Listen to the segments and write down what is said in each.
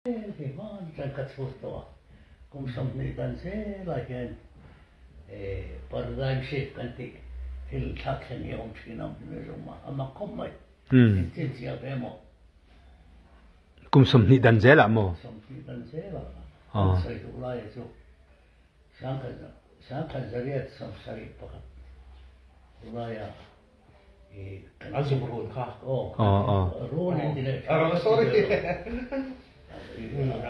Hei hman tan ka chhut tawh a, kum 20 dan zelah hian paradigm shift kan tih thil thlak thleng hi a awm thin a, a mak khawp mai. Engtin chiah ve maw? Kum 20 dan zelah maw? 20 dan zelah kan sawi duh laia chu 1971 laia An zuk run kha. Run in ti leh thin. Sorry.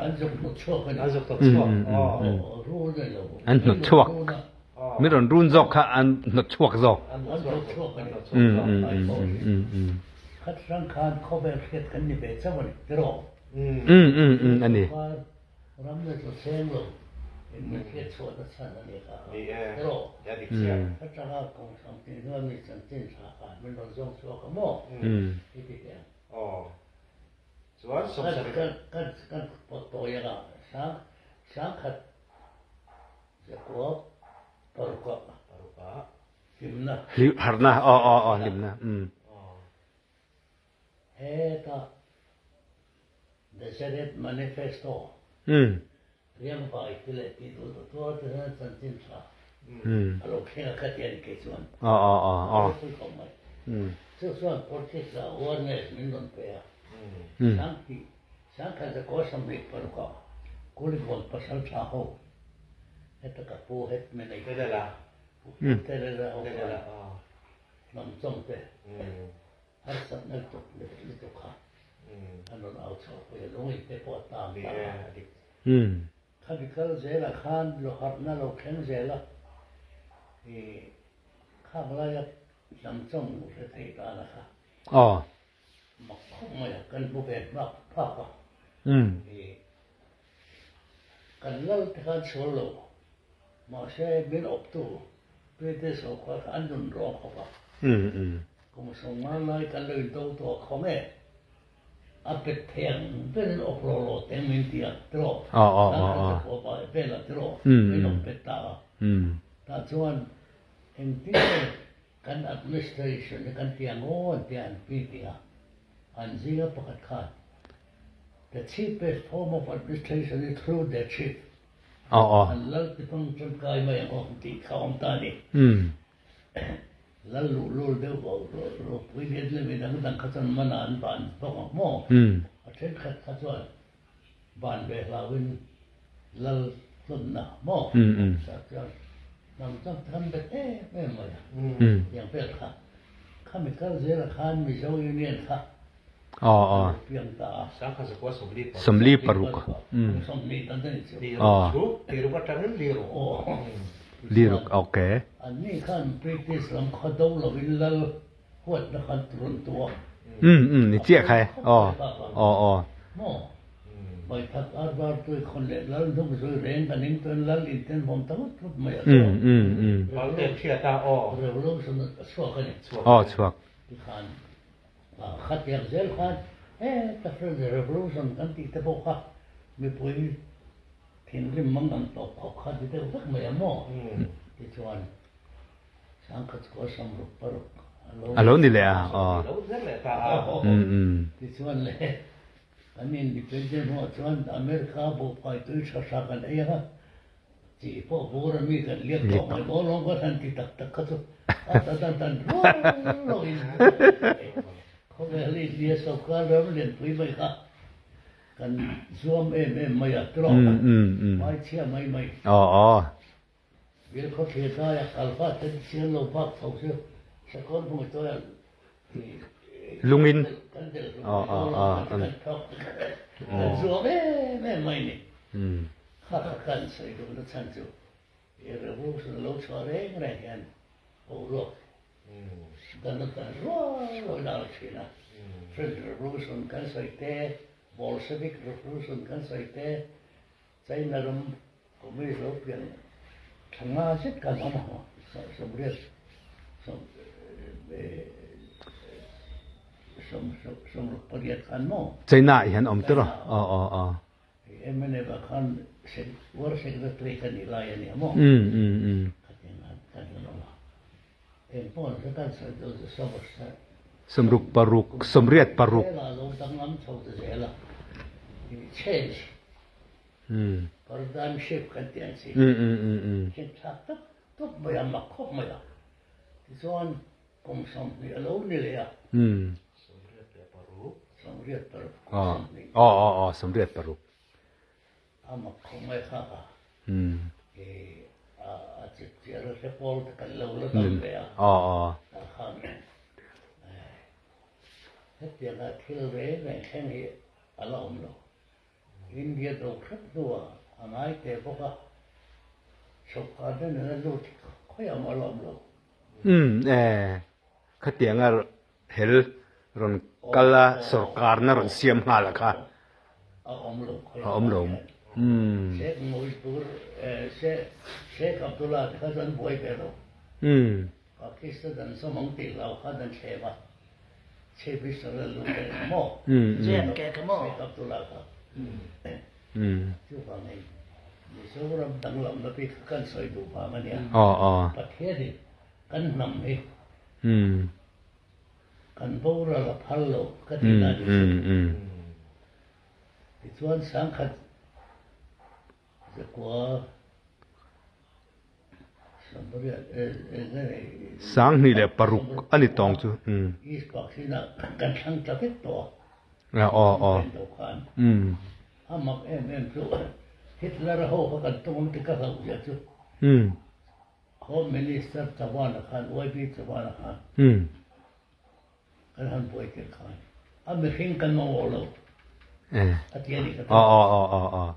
An zuk hnawt chhuak a ni. An zuk hnawt chhuak. Run a ni lo. An hnawt chhuak. Min rawn run zawk kha an hnawt chhuak zawk. An hnawt chhuak a ni. Khat hrang khan khawvel hriat kan ni ve chauh a ni tiraw? A ni. Ram na chu cheng lo in min hriat chhuah na chhan a ni kha Ni e, tiraw? ya dik chiah. Atanga kawng sam tih hnuai mi chanchin tha khan min rawn zawng chhuak a maw? I ti teh ang. Aw. Chuan sawmsarih. Kan kan kan pawt tawi anga sang sangkhat zakua parukah. Parukah. Hlimna. Harna aw aw aw hlimna. Aw. Heta Deseret Manifesto riangvai ti leh tih duh duh tuar te hian chanchin tha a lo thleng a kha ti a ni kei chuan a ropui khawp mai. Chu chuan politics ah awareness min rawn pe a, Sangti Sangkhat zakua 26 ah Kulikawn pasal tha ho heta ka pu headman ei pu Telela ho khan hnam chawm te Harsatna lutuk lutuk kha an rawn au chho pui a, lungin te pawh a tang ta a. Khami kal zelah khan loharhna lo thleng zel a, i khak laia hnam chawm hre thei tana kha mak khawp mai a, kan hmu ve hmak phak a. I kan lal te khan sual lo, mahse min awptu British ho kha an nun rawng khawp a. Kum 50 lai kan lo in do tawh a khawm e. A bet thei ang berin awp rawh rawh teng min ti a tiraw. Sangkhat zakua pa vel a tiraw min awp bet ta a. Tah chuan engtin nge kan administration hi kan ti ang aw an ti a an pi ti a. An zinga pakhat khan the cheapest form of administration is through the chief. An lal ti hmang tangkai mai ang aw tih kha awm ta a ni. Lal luh lul deuh ropui lian leh mi dang dang kha chuan mana an ban bawk ang maw? A thenkhat kha chuan ban ve hlauhin lal hlawnna maw? Tah chuan hnam chak te khan bet em em mai a. Tiang vel kha. Khami kal zela khan Mizo Union kha a piang ta a. Sangkhat zakua 45. 45. 20 tan a ni chu. Liruk chu liruk atangin liruk. Liruk okay. Anni khan British lam kha do lovin lal huatna khan rawn tu a. Ni chiah khai. Aw aw aw. Maw? Baithak arvar tui khawn leh lal hnuk zui reng kan ing chuan lal inten vawm ta ngawt ngawt mai a chuak. Lal ten hriat a aw. Revolution a chhuak a ni. Aw chhuak. Tikhan Khatiang zel khan heta French Revolution kan tih te pawh kha mipui thinrim mang ang tawp khawp kha ti deuh vek mai a maw? Tichuan sangkhat kua 66 a lo A lo ni leh a, aw. Tichuan le kan independent hnuah chuan America buhfai tui tha tha kan ei ang a, Chi pawh vur a mi kan liak tawh mai dawn lo ka han ti tak tak kha chu a ta dan dan rual lo in khawvel hi nia sawrkar ram lianpui mai kha kan zuam em em mai a tiraw mai chhia mai mai Bial khawthlir daia kalfa ten sial lo bak tho chu sakawr hmui tawia Lungin kan del kan kan zuam em em mai ni. Kha kha kan sawi duhna chhan chu i revolution lo chhuah reng reng hian boruak dan a tan rual rual a thin a. French Revolution kan sawi te, Bolshevik Revolution kan sawi te, China ram Communist lo pian thla nga zet kan awm a, 80 68 khan maw? China ah hian awm tiraw? Aw aw aw. MNF ah khan War Secretary ka nih lai a nia maw? Khatiang khan kan rawn awm a. Eng pawh an hre kan sawi deuh chu 66, 86. Zela lo danglam chho ta zel a. Change. Paradigm shift kan tih ang chi. Thil thlak tawp tawp mai a, mak khawp mai a. Tichuan kum 20 a lo ni leh a. 86. 86 kum 20. Aw aw aw 86. A mak khawp mai kha ka. A chip chiar a hre pawl te kan lo la dam ve a. Aw aw. Tah khan hetianga thil reng reng thleng hi a la awm lo. India do hrep hnuah a ngai teh bawk a, sawrkar te nena lut hi khawiah mah a la awm lo. Umm e, khatianga hel rawn kal a sawrkarna rawn siam nghal a kha. A awm lo khawiah A awm lo. Umm. Sheikh Mujibur Sheikh Abdullah te kha chu an buai ve lo. Umm. Pakistan an sawm ang tih lo khan an thlem a, Chief Minister a lut leh ang maw? Sheikh Abdullah kha. Chuvangin Mizoram danglamna bik kha kan sawi duh vang a nia. Pathianin kan hnam hi kan boral a phal lo ka tih dan hi chu. Tichuan sangkhat Zakua 26 a ni tawng chu. Aw aw. Aw aw aw aw.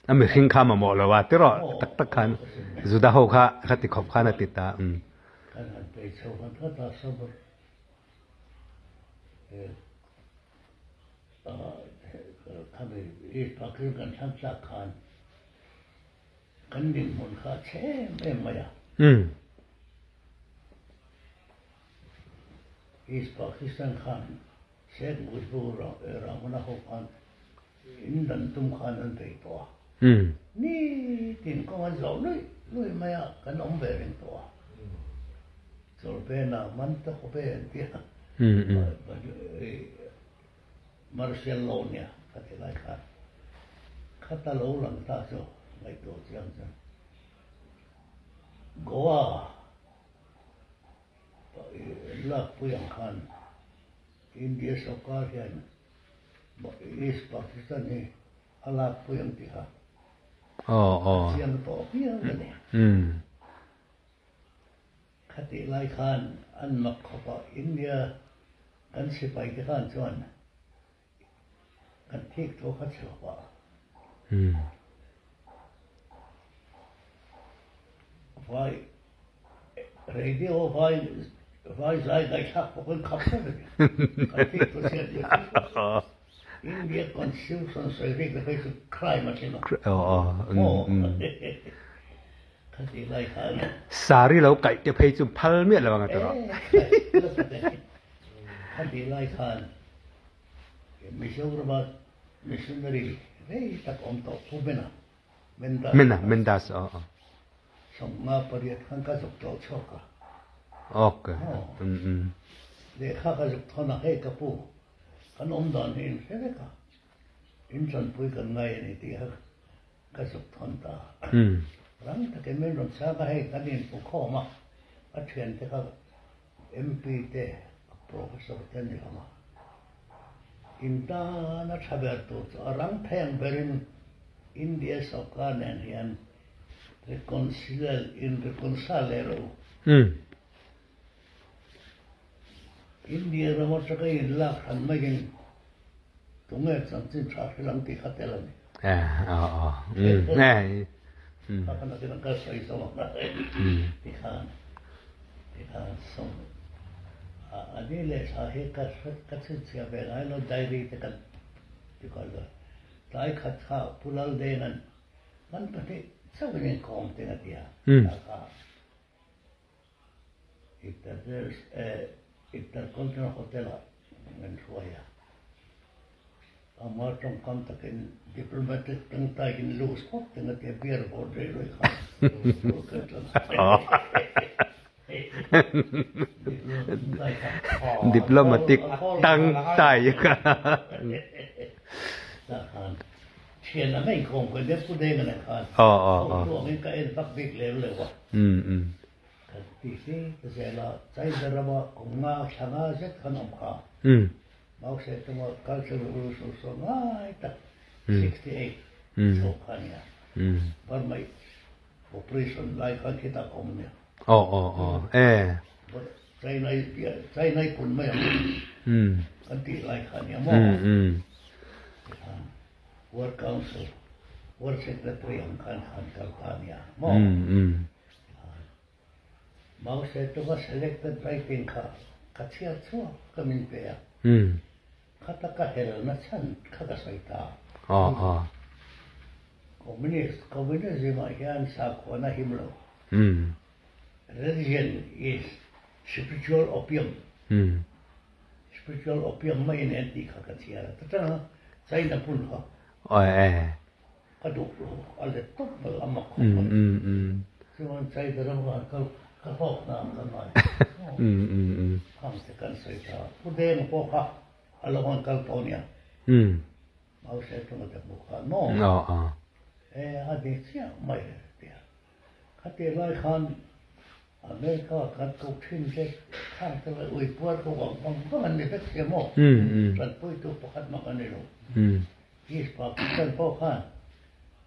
A mihring kha mamawh lo a tiraw tak tak khan Juda ho kha kha ti khawp khan a ti ta. Kan dinhmun kha a chhe em em mai a. East Pakistan khan Sheikh Mujibur Rahman-a ho khan in dan tum khan an bei tawh a. Nitin kawng an zawh luih luih mai a, kan awm ve reng tawh a. Chawlhbena man te khawpe an ti a. Martial law nia ka ti lai khan khata lo lang ta chu ngaihtuah chiang chuan Goa lakpui ang khan India sawrkar hian East Pakistan hi a lakpui ang tih kha a chiang tawh viau a ni. Khatih lai khan an mak khawp a, India kan sipai te khan chuan kan thik tho kha chhe khawp a. Vai radio vai vai zai ngaihthlak pawh kan khap vek a ni. Kan thik tho chhiat ve chu. India constitution sawi rik na phei chu crime a tling a. Aw. Sari lo kaih te phei chu phal miah lo ang a ti rawh. Khatih lai khan Mizorama missionary rei tak awm tawh Pu Mena, Mendas, Mena, Mendas, aw aw. 58 khan ka zuk tlawh chhuak a. Ok. Um. Lehkha ka zuk thawn a, hei ka pu, kan awm dan hi in hre vek a, in tanpui kan ngai a ni tih kha Ka zuk thawn ta. Rang takin min rawn chhang a, hei kan inpu khawm a, a thiante kha MP te, Professor te an ni hlawm a. In tana tha ber tur chu a rang thei ang berin India sawrkar nen hian reconcile in reconcile leh rawh u. India ram atanga in lak hran maiin tunge chanchin tha hrilh ang tih kha tel a ni. Kha khan a kina ka sawi zawm ang a ti khan ti khan sawm a ni leh thla hi ka ka chhinchhiah ve ngai lo diary te kan ti kual dawn tlai khat kha Pu Laldenga'n kan pahnih chauhin inkawm teng a ti a kha. Intercontinental Hotel ah min hruai a, ama tawngkam takin diplomatic tangtaiin loose khawp teng a tia beer bawr rei rei kha kan tlan a. Diplomatic tang tai kha. Aw aw aw. Um um. Um. Um. Operation lai khan khitah ka awm ania. Aw aw aw e. China i piah China i kun mai ang kan tih lai kha ania maw? Tikhan World Council World Secretary ang khan khan kal ta ania maw? Tikhan Mao Zedong-a selected writing kha ka chhiar chhuak ka min pe a. Khata ka helna chhan kha ka sawi ta. Aw aw. Communist, Communism ah hian sakhuana him lo. Religion is spiritual opium. Spiritual opium mai nen tih kha ka chhiar a. Ta tang China hmun kha. Aw e. Ka duh lo, a let tawp mai, a mak khawp mai. Chuan China ram khan ka ka hlawk na ang ka ngai. Khang te kan sawi ta. Pu Denga pawh kha a lo han kal tawh nia. Mau se ṭawng a te hmuh khan maw? E a ni chiah mai tia. Khatih lai khan America kan ko ṭhin te khang te leh uipuar ko ang vang vang an ni vek sia maw? Ṭanpuitu pakhat mak a ni lo. East Pakistan pawh khan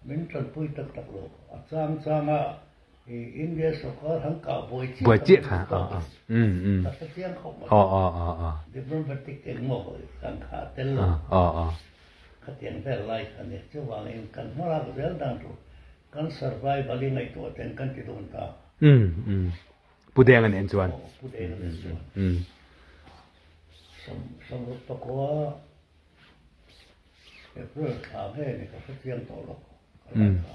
min ṭanpui tak tak lo. A chang changa India sorkar han kah buai chiah kha ka hre chiang khawp mai. Diplomatic engmaw kan kha tel lo. Khatiang vel lai kha nia. Chuvangin kan hmalak zel dan tur kan survival i ngaihtuah ten kan ti dawn ta. Pu Deng a nen chuan. Pu Deng a nen chuan. Samruk pakua. April thla nge ni ka hre chiang tawh lo ka lai kha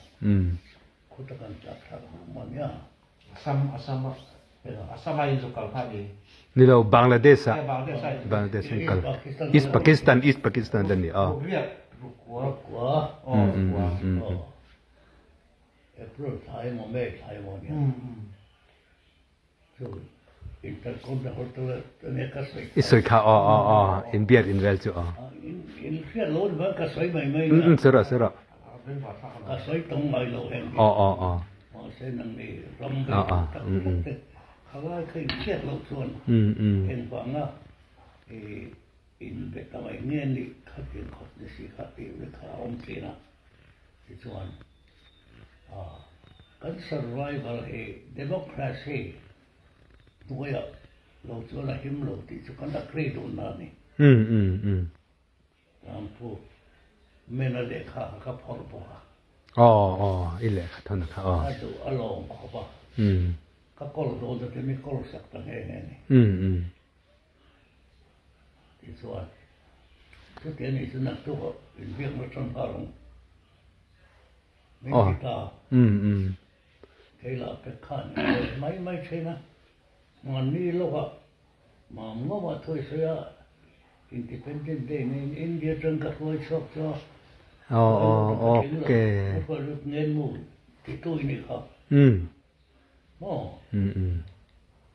khuta kan tlak thlak hmu a nia. Assam Assam Assam a in zuk kal kha ni. Ni lo Bangladesh ah Bangladesh in kal East Pakistan East Pakistan te ni a. Rukriat rukua rukua rukua April thla emaw May thla emaw nia. I sawi kha aw aw aw in biak in vel chu aw. Um sir sir. Aw aw aw. Aw aw um um. Um um. Kan survival hi democracy hnuaiah lo chuan a him lo tih chu kan agree dun na a ni. Rampu mena lehkha kha ka phawrh bawk a. Aw aw i lehkha thawn kha aw. A duh a lawm khawp a. Ka kawl dawn te mi kawl sak ta nghe nghe a ni. Tichuan, chuti a nih chu naktuk inbiakna tan nghal ang. Min ti ta. Kei lah pek khan i sawi mai mai thin a. Mahni lawkah mam ngawmah thu i sawi a, Independent Day neiin India atang ka hruai chhuak chu a. Hruai lut ka tling lo, ka hruai lut ngen mu titu i nih kha. Maw?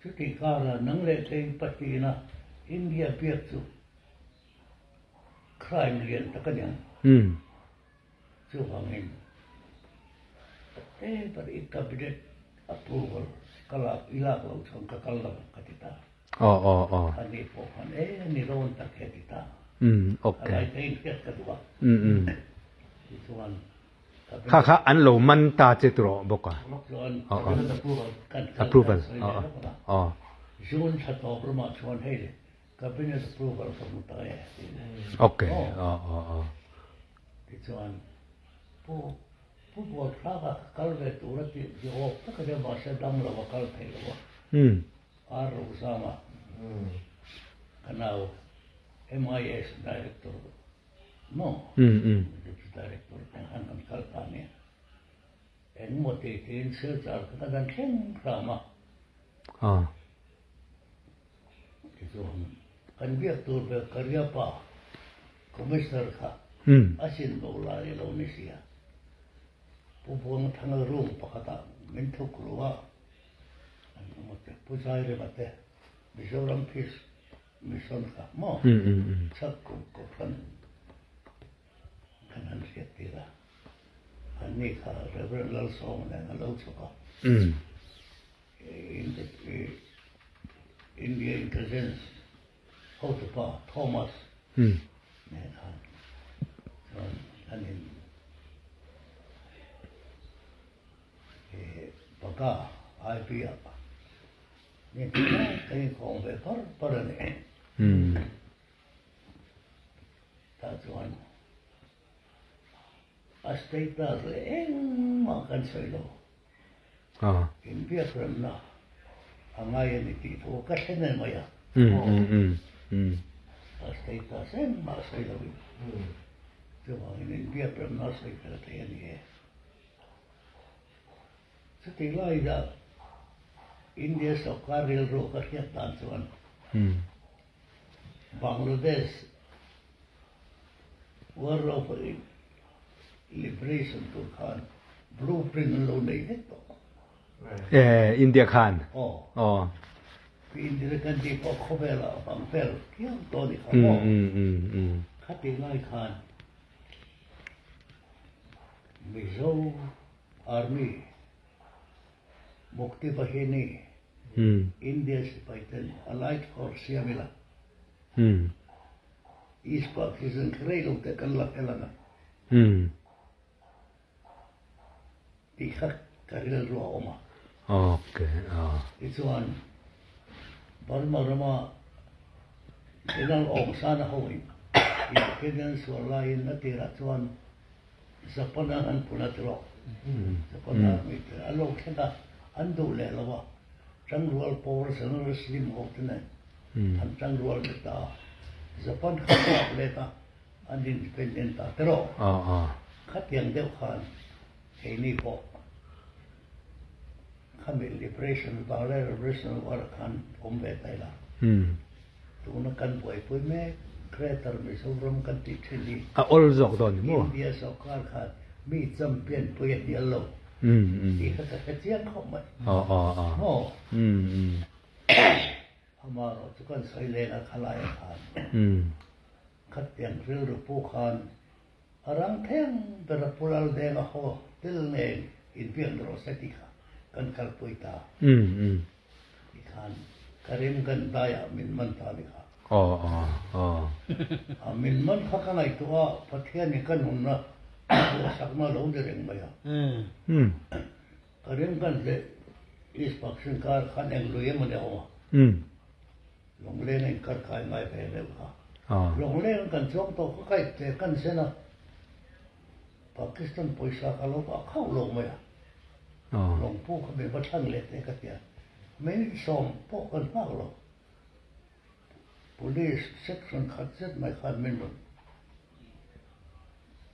Chutih karah nang leh kei pahnihna India biak chu crime lian tak a ni ang. Chuvangin e ber i cabinet approval ka lak i lak loh chuan ka kal lo ang ka ti ta. A ni pawh khan e ni rawn tak hi a ti ta. A lai te in hriat ka duh a. Tichuan Kha kha an lo man ta che tur aw bawk a. Approval. June thla tawp ramah chuan hei le cabinet approval ka hmu ta e. Okay. Tichuan Pu Pu Bualthlaka ka kal ve tur a tih zia awk tak a nia mahse dam lo a kal thei lo a. Ar Rozama ka nau MIS Director maw Deputy Director te khan kan kal ta nia. Engmaw tih tiin Silchar kha ka dan thleng hram a. Tichuan kan biak tur ber Kariappa Commissioner kha a sin bo lai a lo ni sia. Pu Buangthanga room pakhatah min thuk ru a. An awm a te, Pu Zairema te, Mizoram Peace Mission kha maw? Chak kum kohhran kan han hriat tir a, anni kha Rev. Lalsawma nen a lo chhuk a, India Intelligence hotupa Thomas nen khan chuan an in Baka IB ah ni kan inkhawm ve par par a ni. Tah chuan a status leh engmah kan sawi lo. Inbiak remna a ngai a ni tih thu ka thlen em mai a. A status engmah sawi loin chuvangin inbiak remna a sawi fel thei a ni e. Chutih laiah India sawrkar rilru ka hriat dan chuan Bangladesh War of Liberation tur khan blueprint an lo nei vek tawh. Eh, India khan? Aw. Aw. Pi Indira Gandhi pawh khawvelah a bang vel kiau tawh a ni kha maw? Khatih lai khan Mizo Army Mukti Vahini India sipai ten Allied Force siam ila East Pakistan kha rei lo te kan la fel ang a tih kha ka rilru a awm a. Tichuan Burma rama General Aung San a hoin Independence War laiin a tirah chuan Japan an han pun a ti rawh. Japan army te an lo thleng a, an duh leh lo a, tangrual power General Slim ho te nen an tangrual ve ta a, Japan kha kap let a, an independent ta ti rawh. Khatiang deuh khan keini pawh khami liberation Bangla Revolution War khan awm ve ta ila. Tuna kan buaipui mek Greater Mizoram kan tih thin hi A awl zawk dawn ni maw? India sawrkar khan mi champion pui a hnial lo tih kha ka hre chiang khawp mai. Maw? Amaherawh chu kan sawi leng a khalaia khan khatiang rilru pu khan A rang theng ber a Pu Laldenga haw tel nen inbiak rawh se tih kha kan kalpui ta. Ti khan ka rim kan daiah min man ta ni kha. A min man kha ka ngaihtuah a, Pathianin ka nunna duhsakna lo ni reng mai a. Ka rim kan leh East Pakistan kar khan eng lui emaw ni a awm a. Lawngleng a inkar kai ngai ve deuh kha. Lawngleng kan chuang tawh kha kai te kan zen a, Pakistan pawisa ka lo vah khauh lo mai a. Lawngpu kha mi va thlang leh te ka ti a, minute 10 pawh kan nghak lo. Police section khat zet mai khan min rawn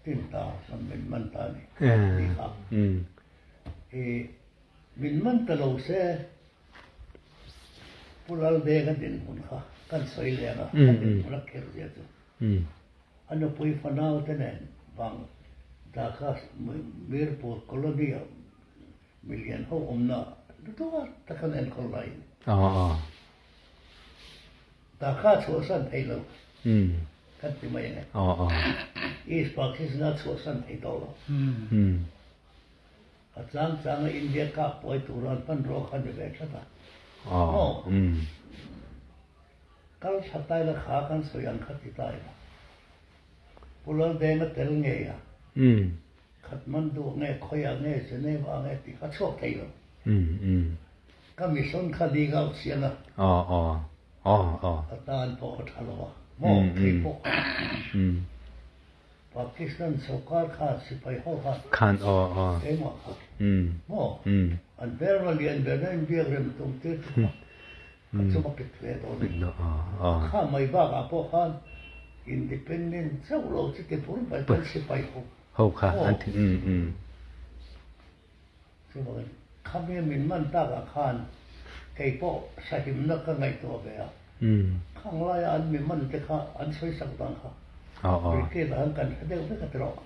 tin ta chuan min man ta a ni tih kha. I min man ta lo se Pu Laldenga dinhmun kha kan sawi leng a, a dinhmun a kher zia chu. A nupui fanau te nen bang Dhaka Mirpur Colony ah milian ho awmna lutuk tak an enkawl laiin Dhaka chhuahsan thei lo kan ti mai ang e. East Pakistan a chhuahsan thei tawh lo. A chang changa India kap buai tura an hmanrua kha ni ve tlat a. Maw? Kal tha tai la kha kan sawi ang kha ti ta ila. Pu Laldenga tel ngei a, Kathmandu nge khawiah nge Geneva nge tih kha chhuak thei lo. Ka mission kha leak out siang a. A tan pawh a tha lo a. Maw? Kei pawh. Pakistan sawrkar kha sipai ho kha Khan aw aw. Keimah kha maw an hmelma lian ber na inbiak rem tum tir chu kha ka chuma pit ve dawn a ni. Kha mai bakah pawh khan independent chauh lo chu ti bur mai kan sipai ho ho kha an thi Chuvangin khami min man takah khan kei pawh sahimna ka ngaihtuah ve a, khang laia an mi man te kha an sawi sak dan kha cricket ah khan kan hre deuh vek a ti rawh.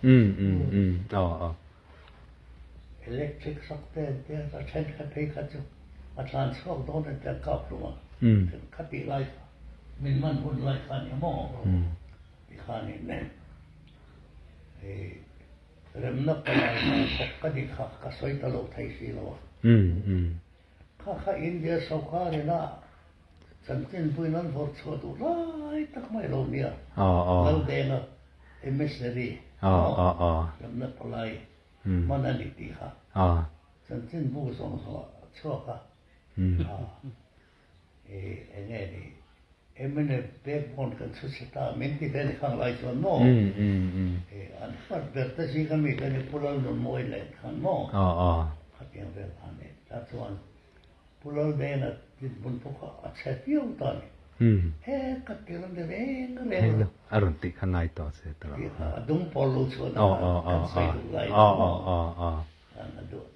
Electric shock te an tia a thenkhat phei kha chu. A tlan chhuak dawn a tia kap hlum a. Kha tih lai kha min man hun lai kha a nia maw? Ti khanin hei remna palai hna thawk ka ni kha ka sawi ta lo thei si lo a. Kha kha India sawrkar ina chanchinbuin an vawrh chhuah duh lai tak mai lo nia. Laldenga emissary remna palai man a ni tih kha. Chanchinbu zawng zawng a chhuak a, eng nge ni mnf backbone kan chhu chhe ta min ti ve ni khang lai chuan maw an fat ber te zing ami te ni Pu Lalnunmawi nen khan maw khatiang vel khan ni ta chuan Pu Laldenga dinhmun pawh kha a chhe viau ta ni he ka tir an ni reng reng lo a rawn tih kha ngai tawh se tawh a dung pawl lo chuan kan sawi duh lai maw. An a duh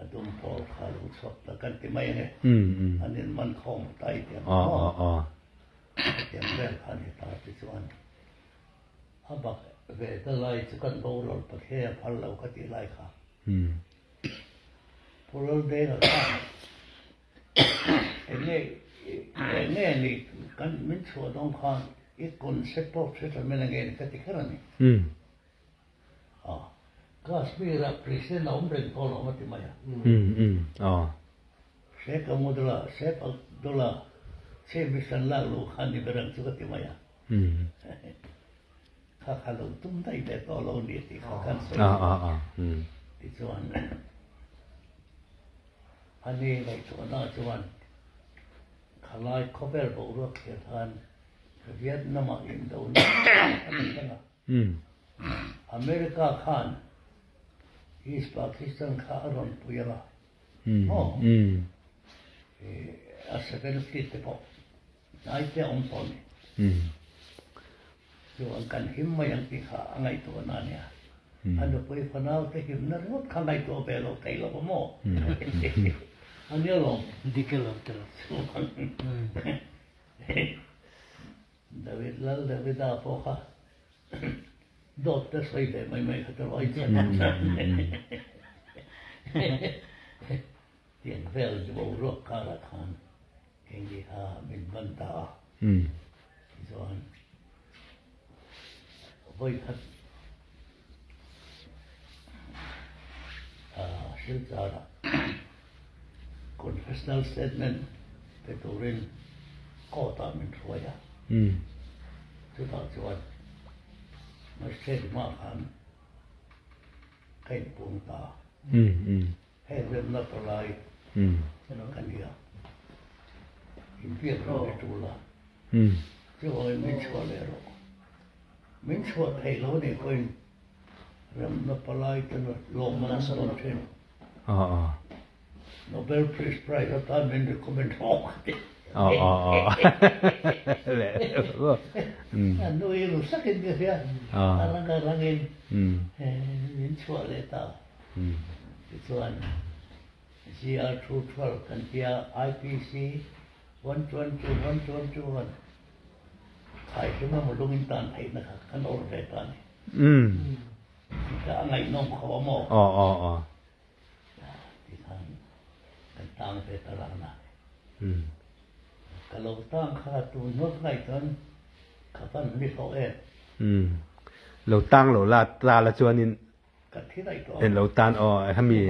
a dum pawl kha lo chhuak ta kan ti mai ange. An in man khawm tai tiang maw? Tiang vel kha ni ta ti chuan a bak ve ta lai chu kan boral Pathian a phal lo ka tih lai kha. Pu Laldenga khan enge enge ni kan min chhuah dawn khan i concept of settlement ange ni ka ti kher a ni. Kashmir ah President a awm reng tawh lo a ti mai a. Sheikh Ahmudullah, Sheikh Abdullah, Chief Minister an lak luh khan ni ber ang chu ka ti mai a. Kha kha lo tum daih ve tawh lo ni tih kha kan sawi. Tichuan ani ngaihtuahna chuan khalai khawvel boruak thlir khan Vietnam ah indona a ni thleng a. America khan East Pakistan kha a rawn pui ang a, maw? A seven fleet te pawh hnai te a awm tawh a ni. Chuan kan him mai ang tih kha a ngaihtuahna a nia. A nupui fanau te himna ringawt kha ngaihtuah ve lo thei lo va maw? A nia lawm. Dik alawm te lo. David Lal Davida pawh kha dawt te sawi ve mai mai kha chu rawi chian ang tiang vel chu boruak karah khan engti kha min ban ta a tichuan vawi khat Silchar-ah confessional statement pe turin court-ah min hruai a. Chutah chuan magistrate hmaah khan ka inpung ta a. Hei remna palai ka ni a, inbiak reng i tul a, chuvangin min chhuah leh rawh. Min chhuah theih lo nih pawhin remna palai te lawm an dawn thin. Nobel Peace Prize atan min recommend hlawk a ti. A nui ru sakin ka hria, a rang a rangin min chhuah leh ta. Tichuan GR 212 kan tia IPC 122 121 Khai hi maw lungin tan theihna kha kan awr ve ta ni. Ka a ngaihnawm kho a maw? Aw aw aw. Ti khan kan tang ve ta ran a. Ka lo tang kha tun hnawt ngai chuan ka van ni hlawh em. Lo tang lo la ta la chuanin Ka thi daih tawh. En lo tan aw hemi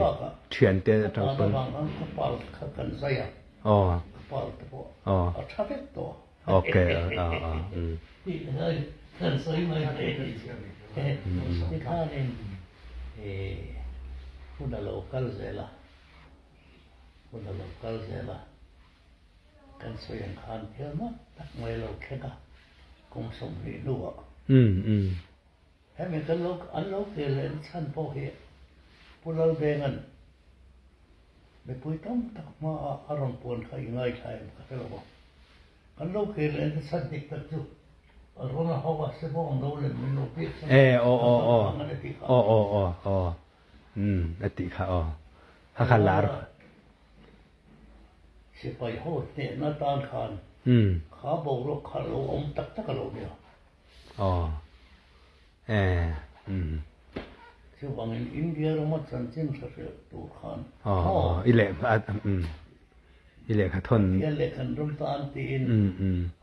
thian te atang pawn. Ka tan ka pal kha kan zai a. Aw. Ka pal te pawh. Aw. A tha vek tawh. Okay aw aw. Tih lai kan sawi mai thei. Tikhanin hun a lo kal zel a. Hun a lo kal zel a. Kan sawi ang khan thil mak tak mai a lo thleng a. Kum 20 hnuah. Hemi kan lo an lo kir leh na chhan pawh hi Pu Lalbenga'n mipui tam tak hmaah a rawn puan kha i ngaithla em ka hre lo a. Kan lo kir leh na chhan dik tak chu a rawn a hauh a, Sebawng lo lem min lo biak chhan E aw aw aw aw aw aw aw umm a tih kha aw kha kha lar Sipai ho hnehna tan khan kha boruak kha lo awm tak tak a lo nia. Aw e umm. Chuvangin India rama chanchin hre hrelh tur khan Aw, i leh umm i lehkha thawn. Pathian leh kan ram tan tiin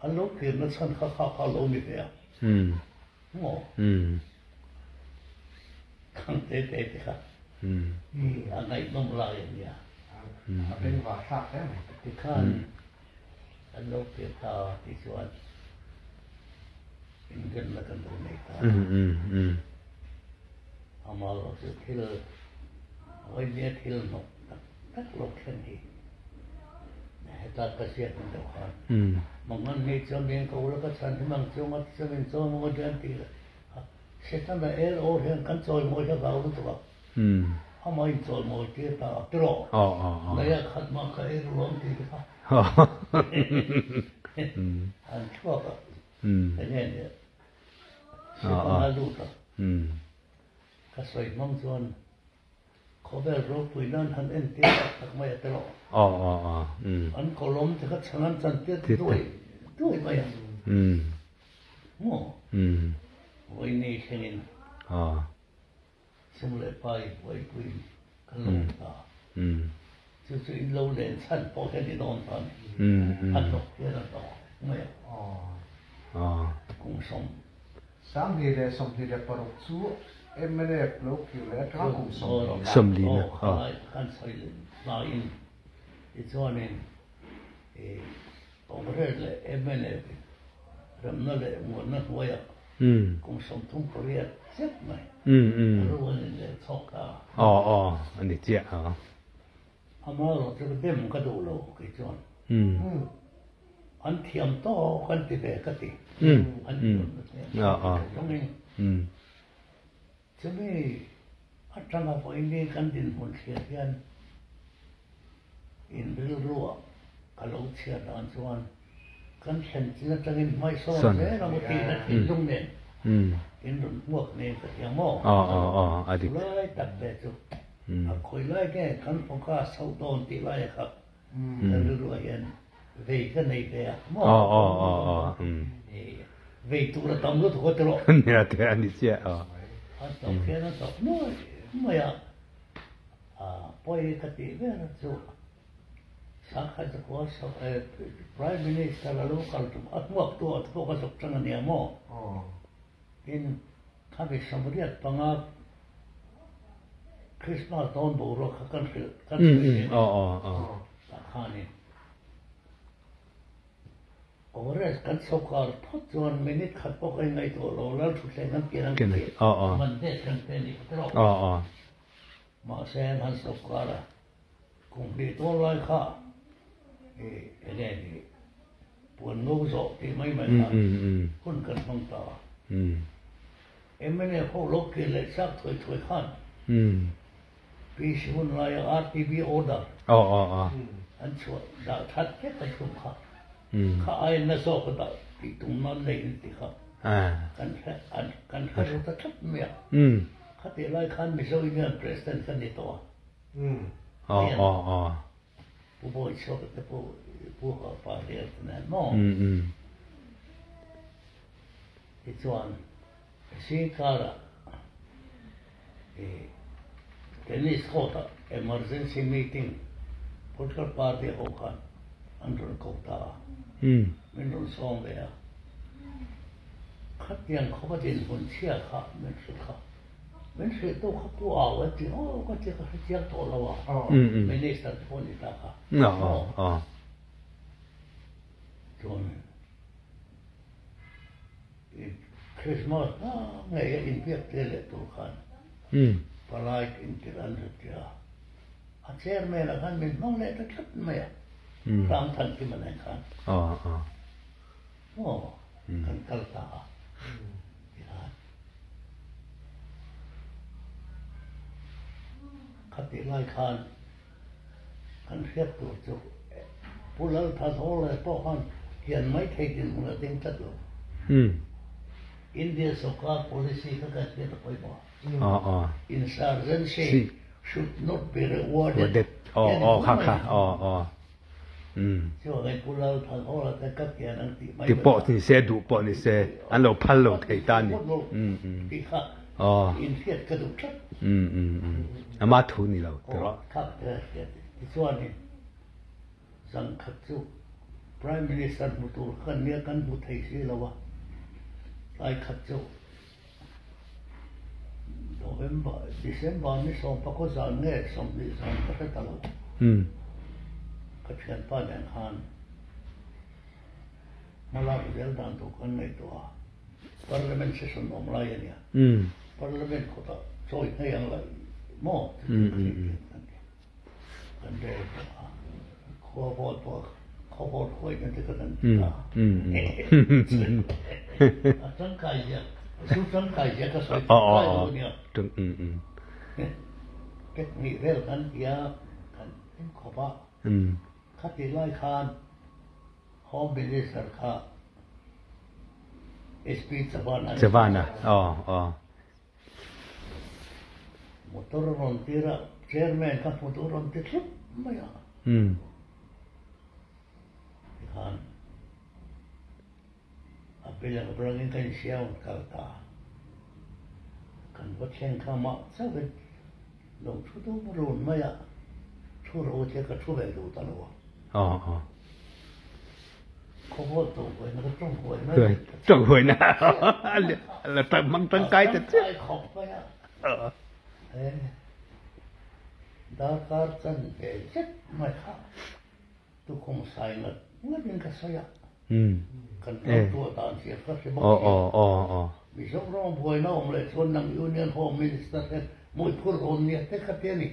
an lo kirna chhan kha kha kha lo ni ve a. Maw? Khang te te te kha a ngaihnawm lai a nia. A bengvar thlak hle mai. Tikhan an lo kir ta tih chuan inrinna kan lo nei ta. Amaherawhchu chu thil vawinia thil hnawk tak tak lo thlen hi heta ka ziak ang deuh khan mangan nei chuan min ko la ka chhan him ang chu nga ti chuan min chawi mawi hian ti la Setana er awr hian kan chawi mawi hi a vau lutuk a amah in chawi mawi tir ta a tiraw lei ah khat mah ka er lawm tih te kha an chhuak a enge nia Setana lut a. Ka sawi hmang chuan khawvel ropui nan han entir tak tak mai a tilo. An kawlawm te kha chhan an chan tir duai duai mai a. Maw? Vawiini thlengin sum leh pai buaipuiin kan lo awm ta. Chu chu in lo len chhan pawh hian i dawn ta a ni. A hnawk hian a hnawk mai a. Kum sawm. 2026 chu mnf lo kir leh atanga kum 20 na. 40 na. Aw khalai kan sawi hlaiin tichuanin i Congress leh mnf in remna leh muanna hnuaiah kum 38 zet mai ro an inlel chhawk ta a. Aw aw a ni chiah a. Amaherawh chu dem ka duh lo kei chuan. An thiam tawk an ti ve ka ti. An thiam na te an ti ve. Chumi atanga vawiin kan dinhmun thlir hian in rilruah ka lo chhiar dan chuan kan thlen chin atangin hmaisawn zel ang u tihna thinlung nen in rawn hmuak nen ka hria maw? Chulai tak ve chu a khawi lai nge kan focus chhoh dawn tih laia kha Kan rilruah hian vei ka nei ve a maw? Vei tur a tam lutuk a tiraw? Nia te a ni chiah a. A tawp hian a tawp nuai mai a, pawi ka tih ber chu Sangkhat zakua Prime Minister a lo kal tum a hmuak tu a pawh ka zuk tang a nia maw? Tin, khami 85 Christmas dawn boruak kha kan hrilh kan sawi thin a, tah khanin Congress kan sawrkar phawt chuan minute khat pawh ka inngaihtuah lo, Lalthutthleng kan pian ang tih mandate kan pe a nih kha tiraw? Mahse an han sawrkar a, kum hnih tawn lai kha enge ni puan ngo zawh tih mai mai khan hun kan hmang ta a. Mnf ho lo kir leh chak thuai thuai khan PC hun laia RTB order an chhuah dah that vek a tum kha, kha aiin na zawk a dah tih tum nan nei an ti kha kan hre kan hre ru ta tlat mai a. Khatih lai khan Mizo Union President ka ni tawh a. Pu Bawichhuaka te pawh Pu Haupa hliar te nen maw? Tichuan zingkarah i tennis court ah emergency meeting political party ho khan an rawn ko ta a, min rawn sawm ve a. Khatiang khawpa dinhmun chhia kha min hrilh kha. Min hrilh tu kha Pu Au a ti aw ka ti ka hre chiang tawh lo a, Minister te pawh ni ta kha. Chuan Christmas hma ngei a inbiak tir leh tur khan palai intir an ri tia a chairman ah khan min hmang leh ta tlat mai a, Hrangthankima nen khan. Aw, kan kal ta a tikhan khatih lai khan kan hriat tur chu Pu Lalthazawl pawh khan hian mai thei dinhmun a ding tlat lo. India sawrkar policy kha kan hriat a pawimawh a. Insurgency should not be rewarded. Ti pawh ni se, duh pawh ni se, an lo phal lo thei ta a ni. Inhriat ka duh tlat. Ama thu ni lo ti rawh. Kha ka hriat. Tichuanin zan khat chu Prime Minister hmu tur kha kan nia kan hmu thei si lo a, tlai khat chu November, December ni sawmpakaw zan nge 20 zan ka hre ta lo. Ka thianpa nen khan hmalak zel dan tur kan ngaihtuah a, Parliament session awm lai a nia. Parliament kawtah chawi ngei ang lai maw? Kan rel tawh a, khua vawt pawh khaw vawt huai na te kan an ti ta. A tangkai zia, zu tangkai zia ka sawi tangkai lo a nia. Pek hnih vel kan ti a, kan hlim khawp a. Khati lai khan Home Minister kha SP Chavan a ni. Chavan a, aw aw. Motor a rawn tir a, Chairman ka hmu duh rawn ti thlup mai a. Tikhan a bill ang rangin ka insiam kal ta. Kan va thleng kha mah chauhin lo thu dum run mai a, thu ro te ka thu ve duh ta lo a. Khawvawl tawng huaina ka tawng huaina. Tawng huaina la tang mang tangkai ta che. Tangkai khawp mai a. Darkar chan ve zet mai kha tukhum sai ngat ngat in ka sawi a. Kan ram tuah dan zia ka hre bawk sia. Mizoram buaina awm leh chuan nang Union Home Minister hian mawihphur rawn nia te kha ti a ni.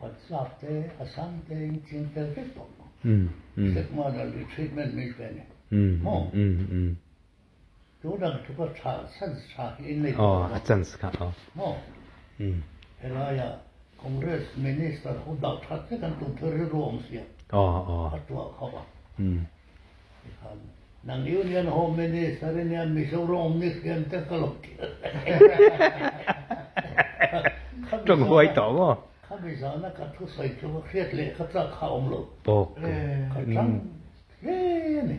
Punjab te, Assam te in ching tel vek tawh. Sekmana li treatment min pe ni. Maw? Tunang thu ka tha chance tha hi in nei tawh lo. A chance kha aw. Maw? Helaia Congress minister ho dah that vek an tum thil rilru awm sia. A tuah khawp a. Tikhan nang Union Home Minister i nia Mizoram awm ni hriam te ka lo ti. Tawng huai tawh maw? Khami zana ka thusawi chu ka hriat leh ka chak kha awm lo. Bawk. Ka tang hle a ni.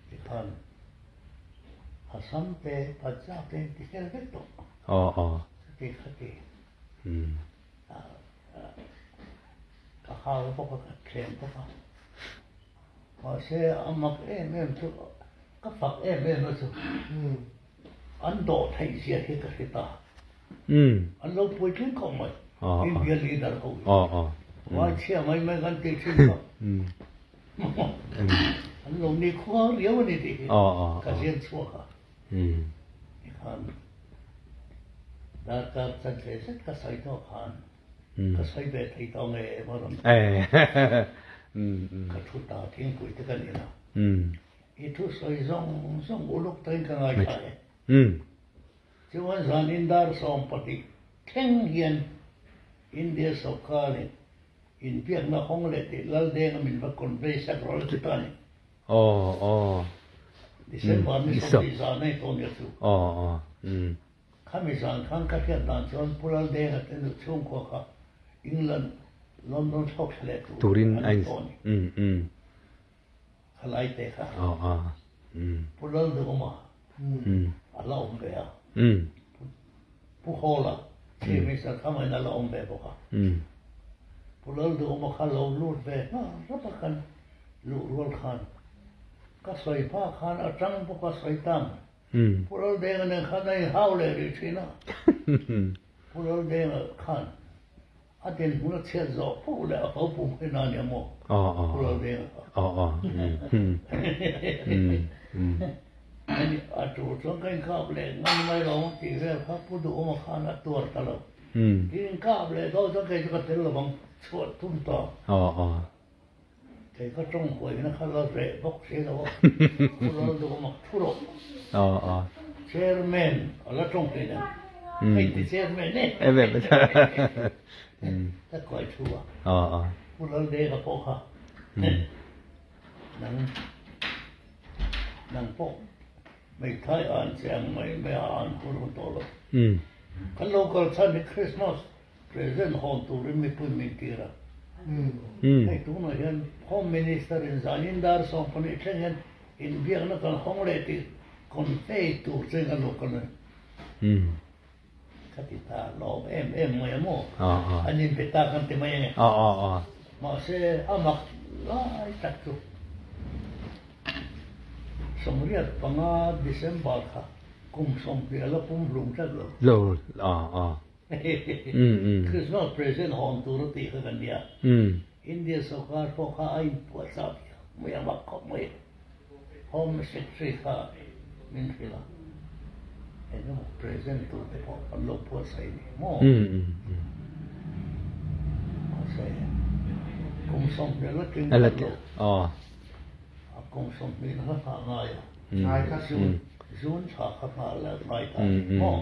Tikhan Assam te Punjab te in ti fel vek tawh. Aw aw. Chuti khati. Ka hau bawk a, ka thlem bawk a. Mahse a mak em em chu, ka fak em em a chu, an dawh theih zia hi ka hre ta. An lo puitling khawp mai, India leader ho hi. Vai chhia mai mai kan tih thin kha. An lo ni khua riau a ni tih hi ka zian chhuak a. Tikhan darkar chanve zet ka sawi tawh khan ka sawi ve thei tawh nge em a rawn ka thu ta thingpui te ka nin a. I thu sawi zawng zawng uluk takin ka ngaithla e. Chuan zanin dar 20 thleng hian India sawrkarin inbiakna hawng leh tih Laldenga min va convey sak rawh la ti ta a ni. Aw aw. December ni 20 zan a tawh nia chu. Aw aw. Umm. Khami zan khan ka hriat dan chuan Pu Laldenga te nu chhungkua kha England London thlawk thla leh tur an ni tawh a ni. Umm umm. Khalai te kha. Aw aw. Umm. Pu Lalduhawma a la awm ve a. Umm. Pu Hawla Chief Minister kha mah in a la awm ve bawk a. Umm. Pu Lalduhawma kha lo lut ve nghal rap a kan luh rual khan ka sawi hma khan a tang bawk a sawi tam. Umm. Pu Laldenga nen khan a inhau leh rih thin a. Pu Laldenga khan A dinhmun a chhiat zawh poh leh a fo pum hi na nia maw? Pu Laldenga kha. Ani a tur chuan ka inkap leh ngam mai lo ang tih vel kha Pu Duhawma khan a tuar ta lo. I inkap leh dawn chuan kei chu ka tel lovang chhuah tum ta. Kei ka tawng huaina kha la reh bawk si lo a, Pu Lalduhawma thu rawh. Chairman a la tawng thei nen, hei ti chairman e. Ka kuai thu a, Pu Laldenga pawh kha nang nang pawh hmeithai an che ang mai mai a an hun hun tawh lo. Kan lo kal chhan hi Christmas Present hawn turin mipui min tir a. Hei tunah hian Home Minister in zanin dar 12 thleng hian inbiakna kan hawng leh tih Convey tur chuan a lo kal a ni. Ka ti ta lawm em em mai a maw? An inbe ta kan ti mai ange. Mahse a mak lai tak chu 85 December kha kum 20 a la pum hlum tlat lo. Lo. Christmas present hawn tur a tih kha kan nia. India sorkar pawh kha a inpuahchah viau mai a, mak khawp mai. Home Secretary kha min hrilh a, eng emaw present tur te pawh an lo buatsaih ni maw? Mahse, kum 20 la tling khat lo, a kum 20 na kha nghah ngai a, June thla kha nghah la ngai ta ni maw?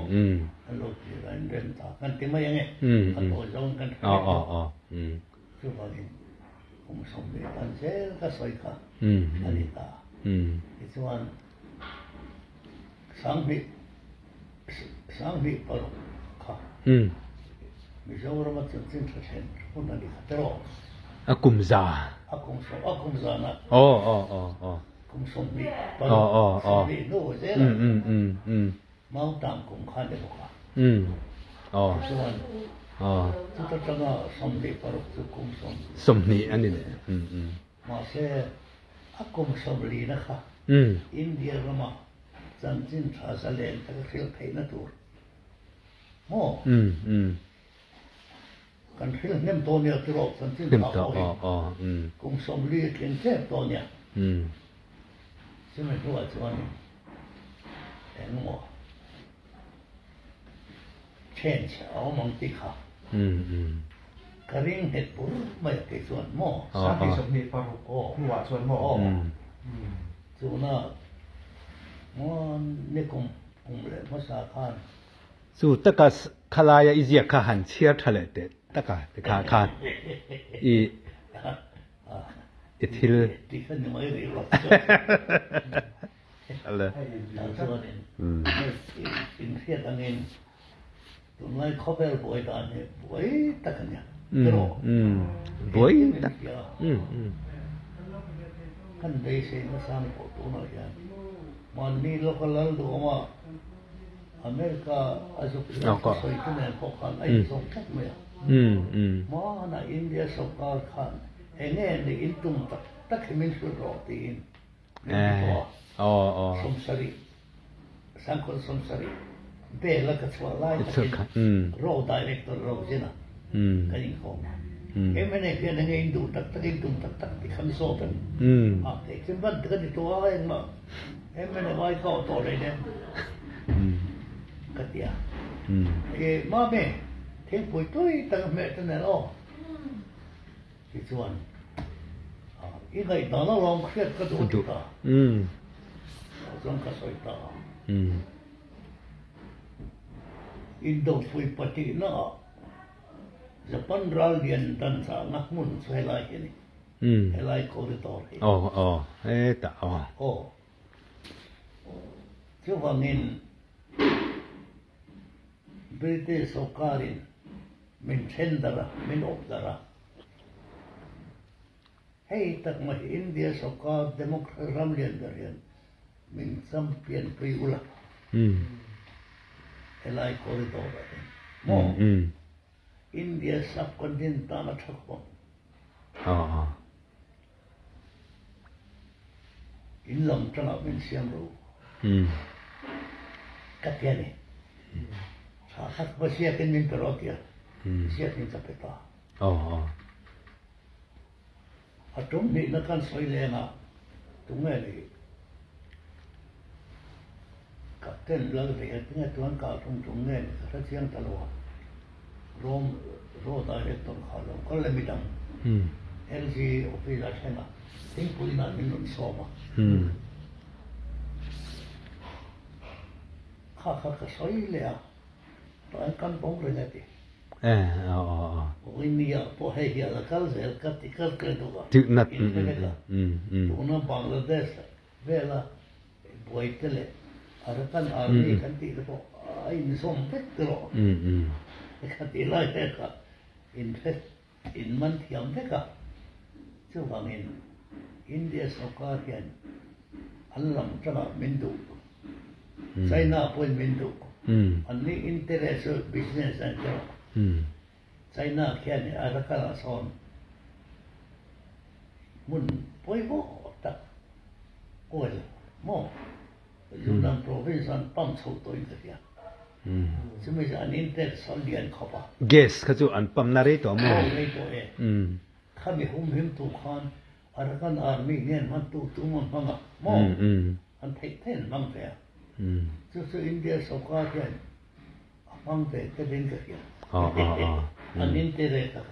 An lo ti a, an rem ta kan ti mai ange, a tawi zawng kan hre vek lo. Chuvangin kum 20 tan zel ka sawi kha a ni ta. Tichuan 2006 kha Mizorama chanchin tha thlen hun a ni kha tiraw? A kum za. A kum sawm, a kum zana. Kum 26, 20 hnu zel a. Mautam kum kha ni bawk a. Tichuan chuta tanga 26 chu kum sawm. 20 a ni leh. Mahse a kum 40 na kha India rama chanchin tha zalen taka hrilh theihna tur maw? Kan hrilh hnem tawh nia tiraw chanchin tha pawh hi kum 40 a tling tep tawh nia. Chumi hnuah chuan engemaw change a awm ang tih kha ka ring nghet bur mai a kei chuan maw? 2026 hnuah chuan maw? Aw. Tuna maw nikum kum leh hmasa khan. Chu taka khalaia i ziak kha han chhiar tha leh teh taka tikha khan i I thil. Buai tak. Enge nih in tum tak tak hi min hrilh rawh tiin min ti tawh a. 70, sangkhawn 70 bel a ka chhuah lai takin Row Director ro zin a kan inkhawm a. MNA hian enge in duh tak tak in tum tak tak ti khan zawt a ni. A kei chu ban tak a ni tawh a engmah MNA vai ka awh tawh hleinem ka ti a. E mami thingpui tui tak a hmeh te nen aw. Tichuan, i ngaihdan a lawm hriat ka duh ti ta. Tah chuan ka sawi ta a. Indopui pahnihna ah Japan ral lian dan chahna hmun chu helai hi a ni. Helai corridor hi. Aw. Chuvangin British sawrkarin min then darh a, min awp darh a. Hei tak mai hi India sawrkar Democrat ram lian ber hian min champion pui ula. Helai corridor ah hian maw India subcontinent tan a tha khawp ang. In lam tangah min siam ro. Ka ti a ni. Tha khat va ziakin min pe rawh tia. Ziakin ka pe ta. A tum hnihna kan sawi leng a, tunge ni Captain Lalveia tinge tuan kah tum tum nge ni ka hre chiang ta lo a. Rom Road Director kha lo kal le midang LG office ah thleng a thingpui nan min rawn sawm a. Kha kha ka sawi leh a, tah hian kan bawng reng e ti. Nia pawh hei hi a la kal zel ka ti kal kal duh a, in hre vek a. Tuna Bangladesh vela buai te leh Arakan Army kan tih te pawh a inzawm vek tiraw ka tih lai te kha in hre in man thiam vek a, chuvangin India sawrkar hian an lam tangah min duh. China pawhin min duh. Anni interest chu business an ti rawh. China khian Arakan ah sawn hmun pawimawh tak oil maw Yunnan province an pump chho tawhin ka hria. Chumi chu an interest a lian khawp a. Gas kha chu an pump na rei tawh maw? Aw rei tawh e. Khami humhimtu khan Arakan Army nen hmantu tum an hmang a maw? An theih theih an hmang ve a. Chu chu India sawrkar hian a hmang ve telin ka hria. An inte ve tak.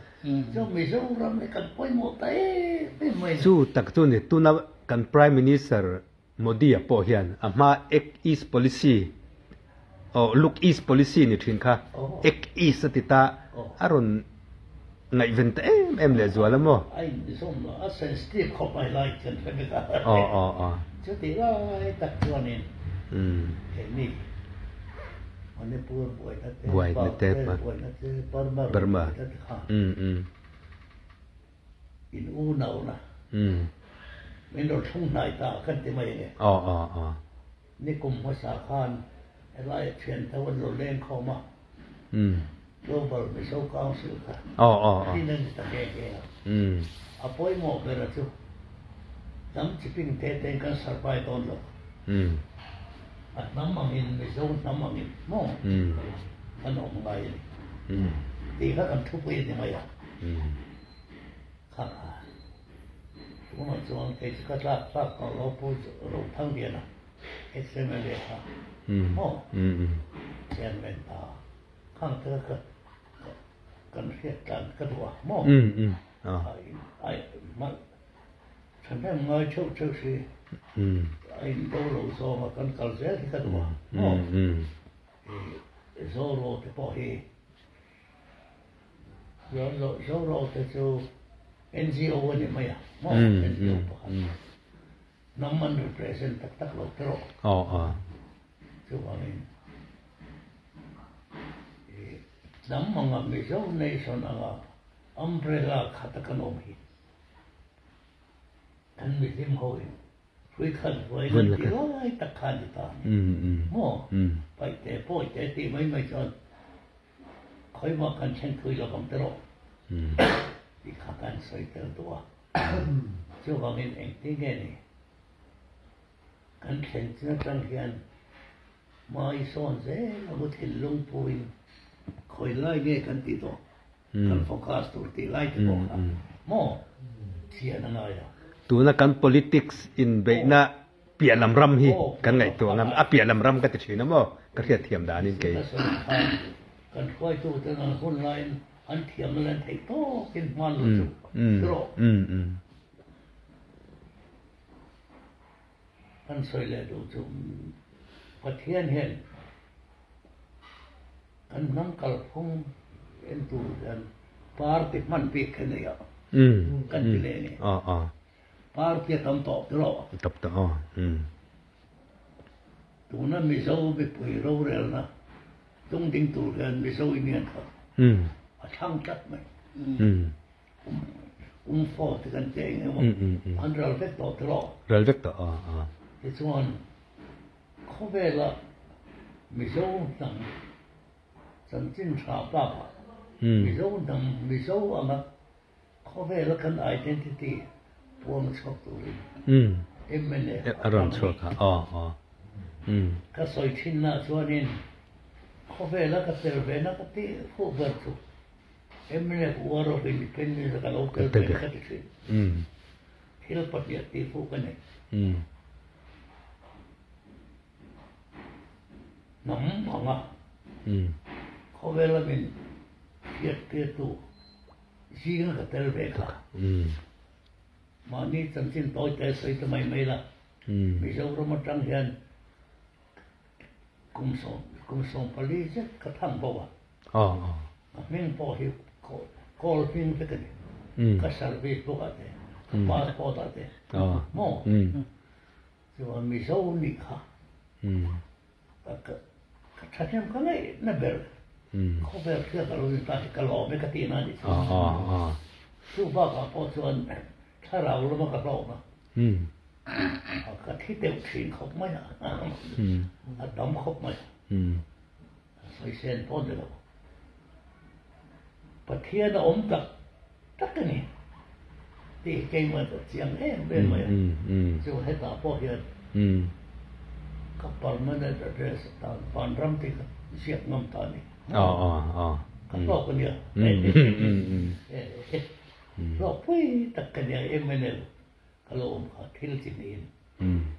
Chu Mizoram hi kan pawimawh ta em em mai ni. Chu tak chu ni tuna kan Prime Minister Modi-a pawh hian a hma Act East Policy aw Look East Policy ni thin kha Act East a ti ta a rawn ngaihven ta em em leh zual a maw? A inzawm lo, a sensitive khawp mai lai kan hre vek a. Aw aw aw. Chutih lai tak chuanin keini Manipur buaina te, Bangladesh buaina te, Burma buaina te kha in unauna min rawn thlung hnai ta kan ti mai ange. Aw aw aw. Nikum hmasa khan helai thian tho an lo leng khawm a, Global Mizo Council kha thin a ni ta nghe nghe a. A pawimawh ber a chu hnam chiping te tein kan survive dawn lo. A hnam angin Mizo hnam angin maw kan awm ngai a ni tih kha kan thupui a ni mai a. Kha kha tunah chuan kei chu ka tlak tlak tawh lo Pu Rothangbiana SMLA kha maw chairman ta khang te kha kan hriat tlan ka duh a maw ai thahnem ngai theuh theuh si a in do lo zawng a kan kal zel hi ka duh a maw Zoro te pawh hi Zoro te chu NGO a ni mai a maw NGO pakhat hnam an represent tak tak lo te rawh chuvangin hnam anga Mizo nation anga umbrella khata kan awm hi kan mihlim ho in hrui khat hruai nan ti lai tak kha ni ta ni maw paihte pawite tih mai mai chuan Khawimah kan thlen thui lo vang tawh tih kha kan sawi tel duh a. Chuvangin engtin nge ni kan thlen chin atang hian hmai sawn zel a bu thinlung puin khawi lai nge kan tih tawh kan focus tur tih lai te pawh kha maw chian a ngai a. Tuna kan politics inbeihna Piah lam ram hi kan ngaihtuah ngam, a piah lam ram ka ti thin a maw? Ka hriat thiam danin kei. Kan hruaitu ten an hun laiin an thiamna leh an theih tawkin hman lo chu rawh. Kan sawi leh duh chu Pathian hian kan hnam kalphung en tur hian party hman bik hi a nei a, kan ti leh a ni. Party a tam tawh tawh. Tam tawh aw. Tuna Mizo mipui rorelna tung ding tur hian Mizo Union kha a thlang tlat mai. Um fo te kan che eng emaw an ral vek tawh tawh. Ral vek tawh aw. Tichuan khawvela Mizo hnam chanchin tha bakah Mizo hnam Mizo anga Khawvela kan identity puang chhuak turin mla a rawn chhuak a, aw aw umm. Ka sawi thinna chuanin khawvela ka tel vena ka tih fuh ber chu mla War of Independence a ka lo tel ve ka ti thin. Thil pahnih tih fuh ka nei. Hnam anga khawvela min hriat tirtu Zinga ka tel ve kha. Mahni chanchin tawi te sawi ta mai mai la. Mizoram atang hian kum sawm kum 40 zet ka thang bo a. Ka hming pawh hi kawl hming vek a ni. Ka service book ah te, ka passport ah te. Maw? Chuan Mizo nih kha. Ka thahnem ka ngaih na ber khawvel thil ka lo ni ta hi ka lawm e ka tih na a nih chu. Chu bakah pawh chuan thlarau lama ka hlawm a. Ka thi deuh thin khawp mai a, a tam khawp mai. Sawi sen pawh ni lo. Pathian a awm tak tak a ni tih hi keimah chu a chiang em em mai a. Chu hetah pawh hian ka permanent address atan Vanram tih ka ziak ngam ta a ni. Ka hlawk a nia. Hlawk pui tak ka nia MNL ka lo awm kha thil chi hnihin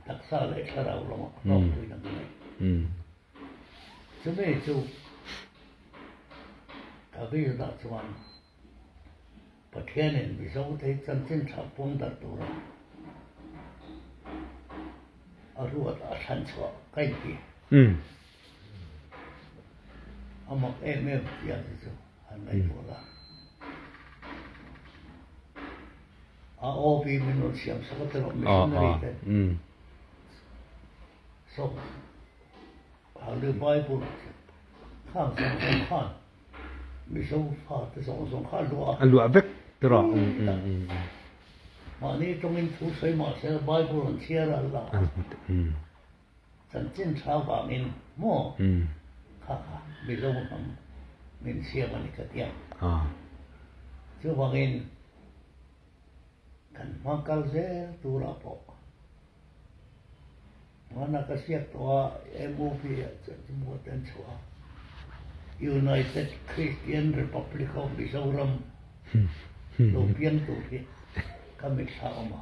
taksa leh thlarau lamah hlawk pui na ka nei. Chumi chu ka vision-ah chuan Pathianin Mizote hi chanchin tha puang darh tura a ruat a thlan chhuah ka inti. A mak em em tia te chu han ngaihtuah la. A OB min rawn siam sak a tilo missionary te. Sawm Hallelujah Bible khang zawng zawng khan Mizo fate zawng zawng kha a luah a. A luah vek tiraw. Mahni tawngin thu sawi mahse Bible an chhiar a la a. Chanchin tha vangin maw kha kha Mizo hnam min siam a ni ka ti a. Chuvangin kan hma kal zel turah pawh Hmana ka siak tawh a, MOP ah chuan chu muat an chhuah a, United Christian Republic of Mizoram lo piang tur hi ka mitthla awm a.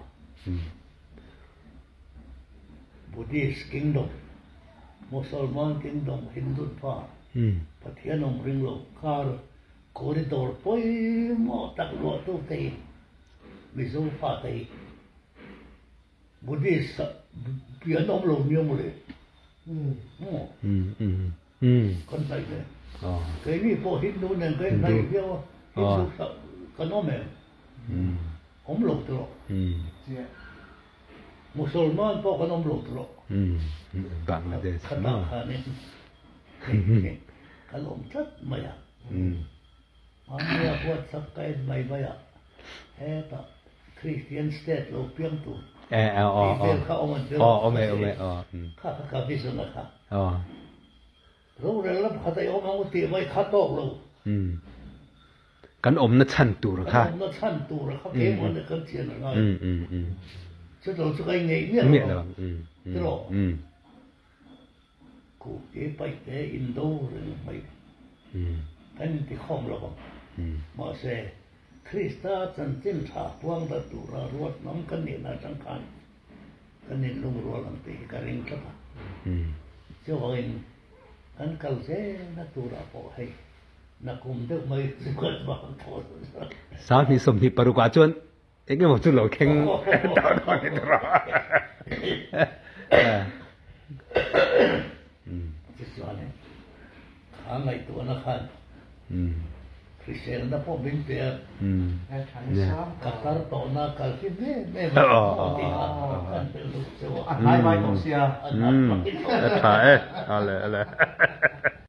Buddhist Kingdom, Mosolman Kingdom, Hindutva, Pathian awm ring lo kar corridor pawimawh tak luahtute hi Mizo fate hi Buddhist pian awm lo nia mawle. Kan hnaih ve. Keini pawh Hindu nen kan inhnaih viau a, Hindu kan awm em? Awm lo tawh. Musalman pawh kan awm lo tawh. Bangladesh. Khatah khanin kan awm tlat mai a. Mahnia WhatsApp ka en mai mai a, hetah Christian state lo piang tur tih vel kha awm an tel kha kha ka vision a kha. Rorel lam khat a i awm ang u tih mai kha tawk lo. Kan awmna chhan tur kha. Kan awmna chhan tur kha keimah nih kan chian a ngai. Chutlo chu ka ingeih miah lo ang. Tiraw? Kuhte paihte indo reng mai kan intikhawm lo vang. Mahse, Krista chanchin tha puang dat tura ruat hnam kan nihna atang khan kan inlungrual ang tih hi ka ring tlat a. Chuvangin kan kal zelna turah pawh hei nakum deuh mai chu kan vang tawh lo. 2026 ah chuan Eng emaw chu lo thleng tawh dawn ni tawh rawh. Tichuan kha ngaihtuahna khan hriselna pawh min pe a, ka tar tawhna kal hi em em a tih kha kan hrilh duh cheu a. A hnai mai tawh sia. A tha e, ale ale.